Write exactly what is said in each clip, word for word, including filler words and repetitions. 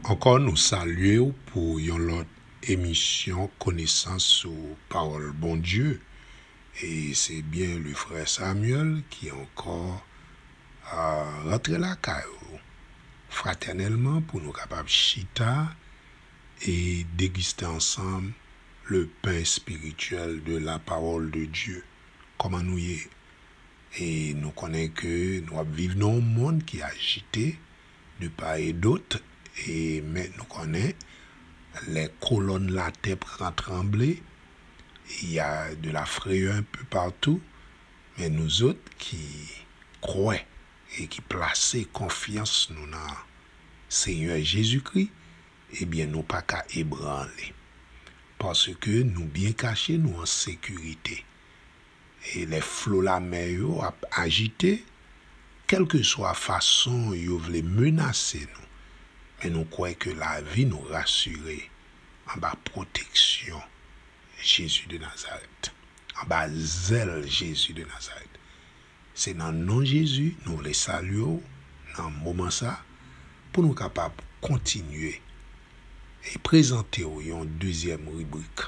Ankò, nou salye w pou yon lòt emisyon Konesans sou Pawòl Bondye. E se byen le frè Samuel ki ankò, a, rantre lakay ou fratènèlman pou nou kapab chita e degiste ansanm le pain spirituel de la parole de Dieu. Kòman nou ye? E nou konnen ke nou ap viv nan yon mond ki ajite de part et d'autre, e men nou konnen les colonnes la terre pran tranble, il y a de la frayeur un peu partout, men nou zot ki kwè e ki plase konfyans nou nan Senyè Jezikri, ebyen nou pa ka ebranle. Paske nou byen kache, nou an sekirite. E lè flo lamè yo ap ajite, kèlkeswa fason yo vle menase nou, men nou kwè ke lavi nou rasire anba pwoteksyon Jezi de Nazarèt, anba zèl Jezi de Nazarèt. Se nan non Jezi nou vle salye w nan moman sa, pou nou kapab kontinye e prezante w yon dezyèm ribrik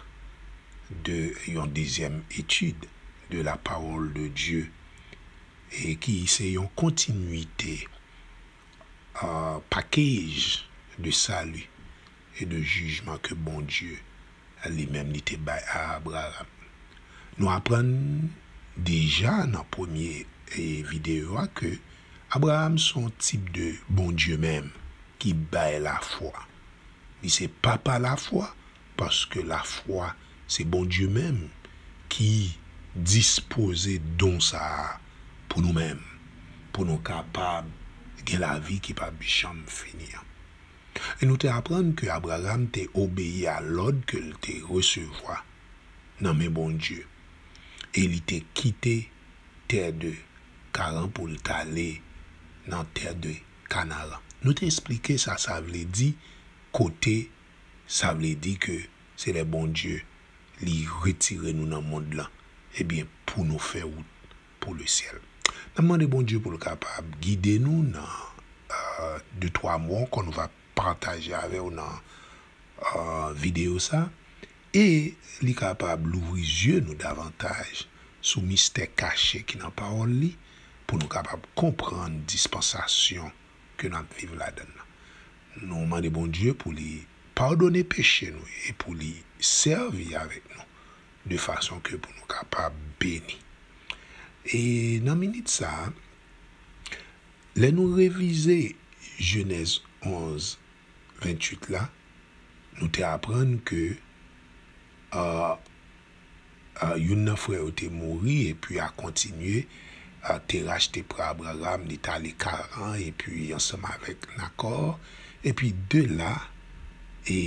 de yon dezyèm etid de la parole de Dieu, e ki se yon kontinwite, a, pakej de sali e de jijman ke Bondye li menm li te bay a Abraram. Nou aprann deja nan premye, e, videyo a ke Abraram se yon tip de Bondye menm ki bay lafwa. Li se papa lafwa, paske lafwa se Bondye menm ki dispoze don sa a pou nou menm, pou nou kapab gen lavi ki p ap janm fini an. E nou te aprann ke Abraram te obeyi a lòd ke l te resevwa nan men Bondye, e li te kite tè de Karan pou l t ale nan tè de Kanaran. Nou te eksplike sa sa vle di, kote sa vle di ke se lè Bondye li retire nou nan mond lan, ebyen, pou nou fè wout pou le syèl. N ap mande Bondye pou l kapab gide nou nan, euh, de twa mo ankò nou va pataje avè w nan, euh, videyo sa, e li kapab louvri zye nou davantaj sou mistè kache ki nan pawòl li, pou nou kapab konprann dispansasyon ke n ap viv ladan l lan. Nou mande Bondye pou li padone peche nou e pou li sèvi avèk nou de fason ke pou nou kapab beni. E nan minit sa a, lè nou revize Jenèz onz venntuit la, nou te aprann ke, a, a, youn nan frè yo te mouri, epi a kontinye, a, Terach te pran Abraram, li t ale Karan, epi ansanm avèk Nakò, epi de la, e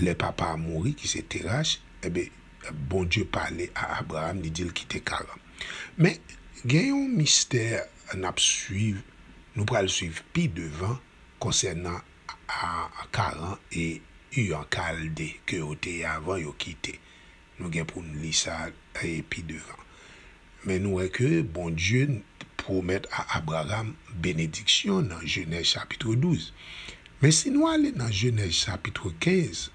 lè papa a mouri, ki se Terach, ebe, Bondye pale a Abraram, li di l kite Karan. Men, gen yon mistè n ap swiv, nou pral swiv pi devan, konsènan a, Karan e Ur an Kalde ke yo te ye avan yo kite. Nou gen pou n li sa, e, pi devan. Men nou wè ke Bondye pwomèt a Abraram benediksyon nan Jenèz chapit douz. Men si nou ale nan Jenèz chapit kenz,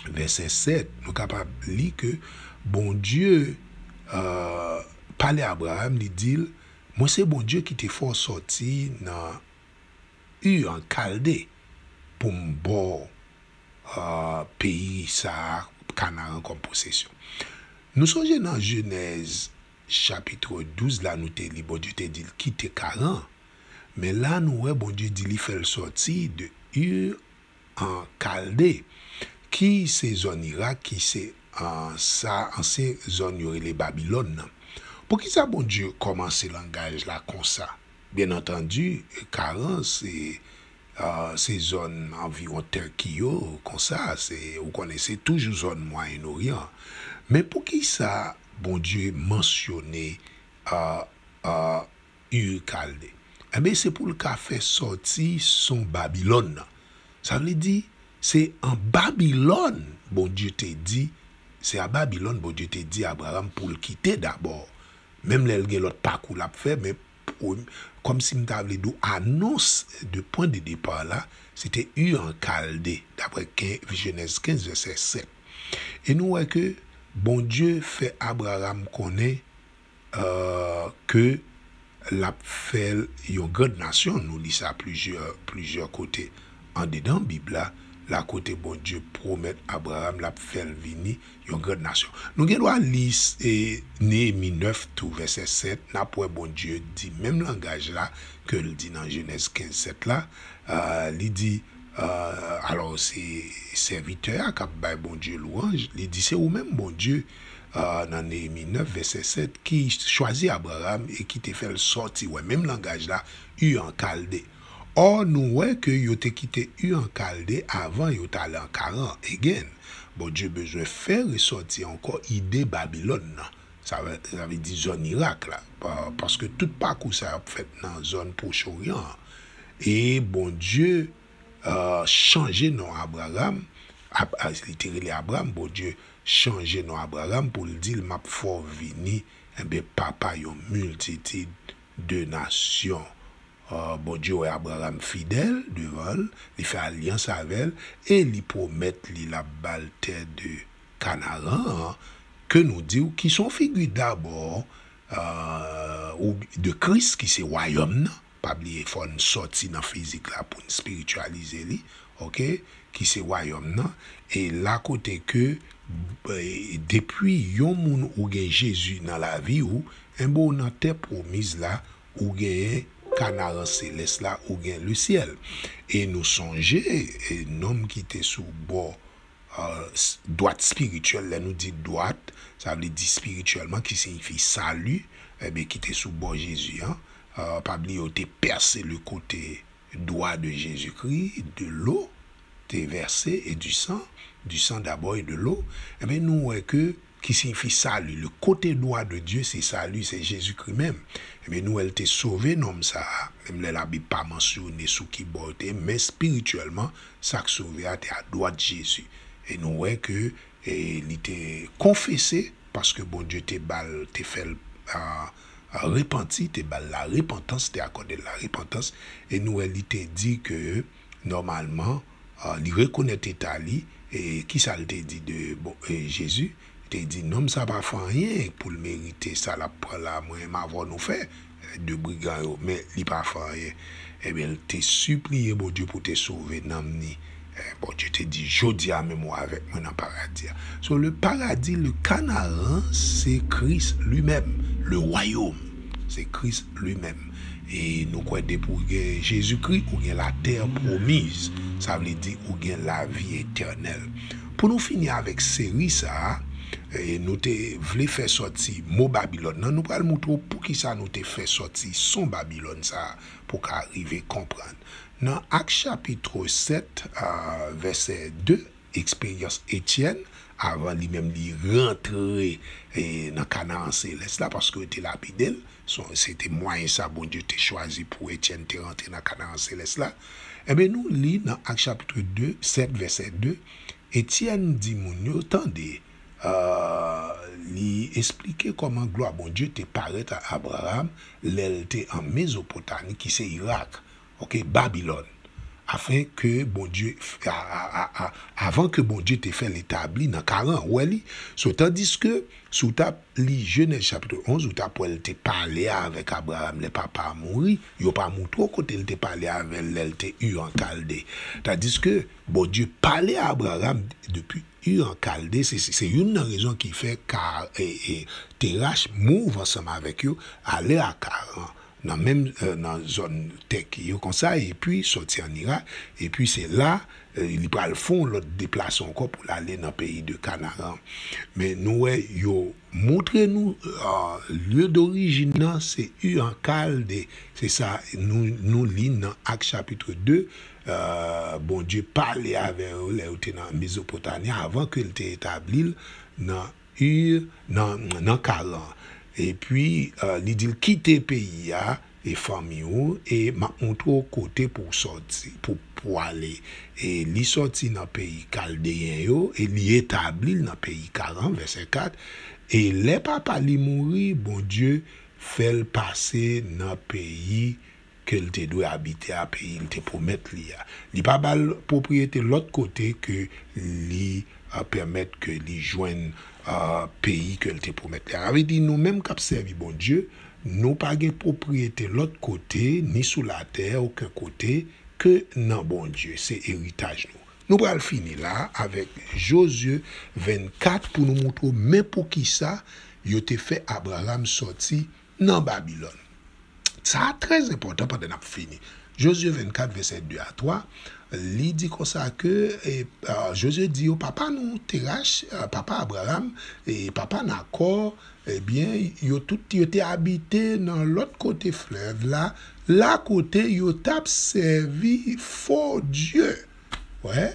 vèsè sèt, nou kapab li ke Bondye, euh, pale Abraram, li di l, "Mwen se Bondye ki te fè w sòti nan Ur an Kalde pou m ba w, a, peyi sa a, Kanaran, kòm posesyon." Nou sonje nan Jenèz chapit douz la, nou te li, Bondye te di l kite Karan. Men la, nou wè Bondye di li fè l sòti de Ur an Kalde, ki se zòn Irak, ki se, a, sa ansyen zòn yo rele Babilòn nan. Poukisa Bondye kòmanse langaj la konsa? Byen antandi, Karan se, a, se zòn anviwon Tèki yo, konsa, se, ou konnen, se toujou zòn Mwayen Oryan. Men poukisa Bondye mansyone, a, a, Ur Kalde? Enben, se pou l ka fè sòti son Babilòn nan. Sa vle di, se an Babilòn, Bondye te di, se a Babilòn, Bondye te di Abraram pou l kite dabò. Menm lè l gen lòt pakou l ap fè, men prem-, kòmsi m ta vle di w anons de pwen de depa la, se te Ur an Kalde, daprè ken-, Jenèz kenz, vèsè sèt. E nou wè ke Bondye fè Abraram konnen, euh, ke l ap fè l yon grann nasyon. Nou li sa plizyè, plizyè kote andedan Bib la, la kote Bondye pwomèt Abraram l ap fè l vini yon grann nasyon. Nou gen dwa li, e, Neyemi nèf tou, vèsè sèt, n ap wè Bondye di menm langaj la ke l di nan Jenèz kenz sèt la. Euh, li di, euh, alò, se sèvitè a k ap bay Bondye lwanj, li di, "Se ou menm, Bondye, euh, nan Neyemi nèf, vèsè sèt, ki chwazi Abraram e ki te fè l sòti," wè, menm langaj la, Ur an Kalde. Ò, nou wè ke yo te kite Ur an Kalde avan yo t ale an Karan. Again, Bondye bezwen fè resòti ankò ide Babilòn nan. Sa vle, sa vle di zòn Irak la. Pa-, paske tout pakou sa ap fèt nan zòn Pwòch Oryan an. E Bondye, euh, chanje non Abraram. Ab-, a, li te rele Abram, Bondye chanje non Abraram pou l di l, "M ap fè w vini, enben, papa yon miltitid de nasyon." Euh, Bondye wè Abraram fidèl devan l, li fè alyans avè l, e li pwomèt li l ap ba l tè de Kanaran an, ke nou di w ki se yon figi dabò, euh, ou de Kris ki se wayòm nan. Pa bliye, fò n sòti nan fizik la pou n espirityalize li, oke? Ki se wayòm nan. E la kote ke, e, depi yon moun ou gen Jezi nan lavi ou, enben w nan tè pwomiz la, ou genyen Kanaran selès la, ou gen lesyèl. E nou sonje, e, nonm ki te sou bò, euh, s-, dwat espirityèl, lè nou di dwat, sa vle di espirityèlman, ki siyifi sali, enben, ki te sou bò Jezi an. Euh, pa bliye, yo te pèse le kote dwa de Jezikri, de lo te vèse e du sang, du sang d'abord et de l'eau. Enben, nou wè ke ki siyifi sali. Le kote dwa de Dye, se sali, se Jezikri menm. Enben, nou wè l te sove nonm sa a, menm lè Labib pa mansyone sou ki bò l te, men espirityèlman, sa k sove a te adwat Jezi. E nou wè ke, e, li te konfese, paske Bondye te ba l, te fè l, a, a, repanti, te ba l larepantans, te akòde l larepantans, e nou wè li te di ke, nòmalman, a, li rekonèt eta li, e kisa l te di de, bon, e, Jezi? Li te di, "Nonm sa pa fè anyen pou l merite sa l ap pran la, mwen m avè w nou fè, de brigan yo, men li pa fè anyen." Ebyen, l te sipliye Bondye pou te sove nanm ni. E, Bondye te di, "Jodi a menm ou avèk mwen nan paradi a." So, le paradis, le Canaan, se Kris li menm, le royaume, se Kris li menm. E nou kwè depi ou gen Jezikri, ou gen la terre promise. Sa vle di ou gen lavi etènèl. Pou nou fini avèk seri sa a, e nou te vle fè sòti mo Babilòn nan, nou pral moutre w poukisa nou te fè sòti son Babilòn sa a, pou w ka rive konprann. Nan Ak chapit sèt, a, vèsè de, eksperyans Etyèn, avan li menm li rantre, e, nan Kanaan selès la, paske yo te lapide l. Se te mwayen sa Bondye te chwazi pou Etyèn te rantre nan Kanaan selès la. Enben, nou li nan Ak chapit de, sèt, vèsè de, Etyèn di moun yo, "Tande, euh, li esplike kòman glwa Bondye te parèt a Abraram lè l te an Mezopotami, ki se Irak, oke, Babilòn, afen ke Bondye, a, a, a, a, avan ke Bondye te fè l etabli nan Karan." Ou wè li? So, tandiske, si w t ap li Jenèz chapit onz, ou t ap wè l te pale avèk Abraram lè papa a mouri, yo pa moutre w kote l te pale avè l lè l te Ur an Kalde. Tandiske, Bondye pale a Abraram depi Ur an Kalde, se, se, se youn nan rezon ki fè ka, e, e, Terach move ansanm avèk yo, ale a Karan, nan menm, e, nan zòn tè ki yo konsa, epi sòti an Irak, epi se la, e, li pral fè yon lòt deplase ankò pou l ale nan peyi de Kanaran. Men nou wè, yo moutre nou, e, lye dorijin nan, se Ur an Kalde. Se sa nou, nou li nan Ak chapit de, e, Bondye pale avè yo lè yo te nan Mezopotami, avan ke l te etabli l nan Ur, nan, nan Karan. Epi, e, li di l, "Kite peyi a, e fanmi ou, e m ap moutre w kote pou w sòti, pou, pou w ale." E li sòti nan peyi Kaldeyen yo, e li etabli l nan peyi Karan, vèsè kat. E lè papa li mouri, Bondye fè l pase nan peyi ke l te dwe abite a, peyi l te pwomèt li a. Li pa ba l pwopriyete lòt kote ke li, a, pèmèt ke li jwenn, a, peyi ke l te pwomèt li a. Sa vle di, nou menm k ap sèvi Bondye, nou pa gen pwopriyete lòt kote, ni sou latè, okenn kote, ke nan Bondye. Se eritaj nou. Nou pral fini la avèk Jozye vennkat pou nou montre w men poukisa yo te fè Abraram sòti nan Babilòn. Sa a trè enpòtan pandan n ap fini. Jozye vennkat, vèsè de a twa, li di konsa ke, e, a, Jozye di yo, papa nou Terach, a, papa Abraram, e papa Nakò, ebyen, yo tout, yo te abite nan lòt kote flèv la, la kote yo t ap sèvi fo dye. Wè,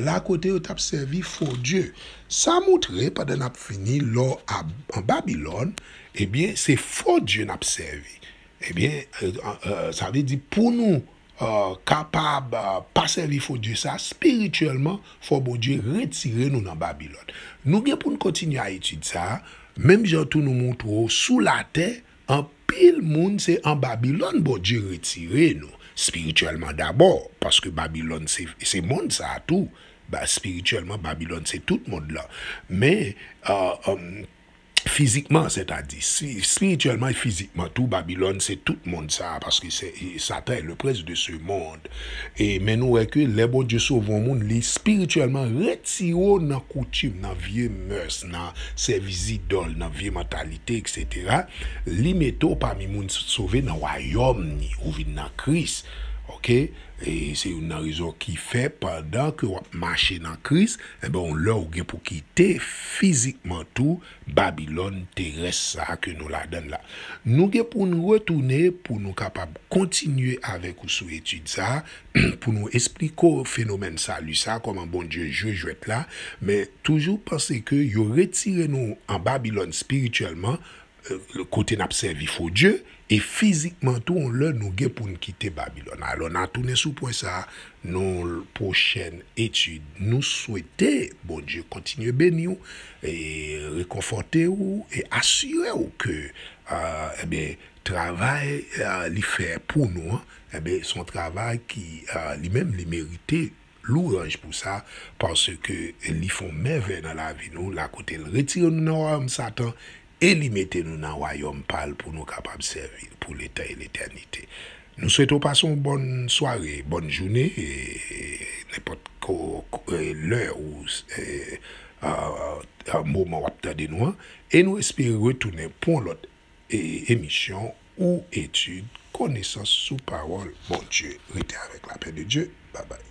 la kote yo t ap sèvi fo dye. Sa montre, pandan n ap fini, lè w a, an Babilòn, ebyen, se fo dye n ap sèvi. Ebyen, e, e, e, sa vle di pou nou, e, kapab, e, pa sèvi fo dye sa, espirityèlman, fò Bondye retire nou nan Babilòn. Nou gen pou n kontinye a etid sa a, menm jan tou nou montre w sou latè, anpil moun se an Babilòn Bondye retire nou, espirityèlman dabò, paske Babilòn se, se mond sa a tou, ba, espirityèlman, Babilòn se tout mond lan. Men, e, e, fizikman, sètadi, si, espirityèlman e fizikman tou, Babilòn se tout mond sa a, paske se, e, Satan est le prince de ce monde. E, men nou wè ke lè Bondye sove yon moun, li espirityèlman retire w nan koutim, nan vye mès, nan sèvis idòl, nan vye mantalite, etsetera. Li mete w pami moun sove nan wayòm ni, ou vin nan Kris. Oke? E se youn nan rezon ki fè, pandan ke w ap mache nan Kris, enben, yon lè ou gen pou kite fizikman tou Babilòn terès sa a ke nou ladan l la. Nou gen pou n retounen pou nou kapab kontinye avèk ou sou etid sa a, pou nou esplike w fenomèn sali sa a, kòman Bondye jwe jwèt la, men toujou panse ke yo retire nou an Babilòn espirityèlman, e, kote n ap sèvi fo dye, e fizikman tou, yon lè nou gen pou n kite Babilòn. Alò, n a tounen sou pwen sa a, nan pwochèn etid. Nou swete Bondye kontinye beni w, e rekonfòte w, e asire w ke, a, ebyen, travay, a, li fè pou nou an, ebyen, se yon travay ki, a, li menm, li merite louwanj pou sa, paske li fè yon mèvèy nan lavi nou, la kote l retire nou nan wayòm Satan, e li mete nou nan wayòm pa l pou nou kapab sèvi l pou leta e letènite. Nou swete w pase yon bòn sware, bòn jounen, e, e nenpòt ko, ko, e, lè ou, e, a, a, moman w ap tande nou an, e nou espere retounen pou yon lòt, e, emisyon ou etid Konesans sou Pawòl Bondye. Rete avèk lapè de Dye. Babay.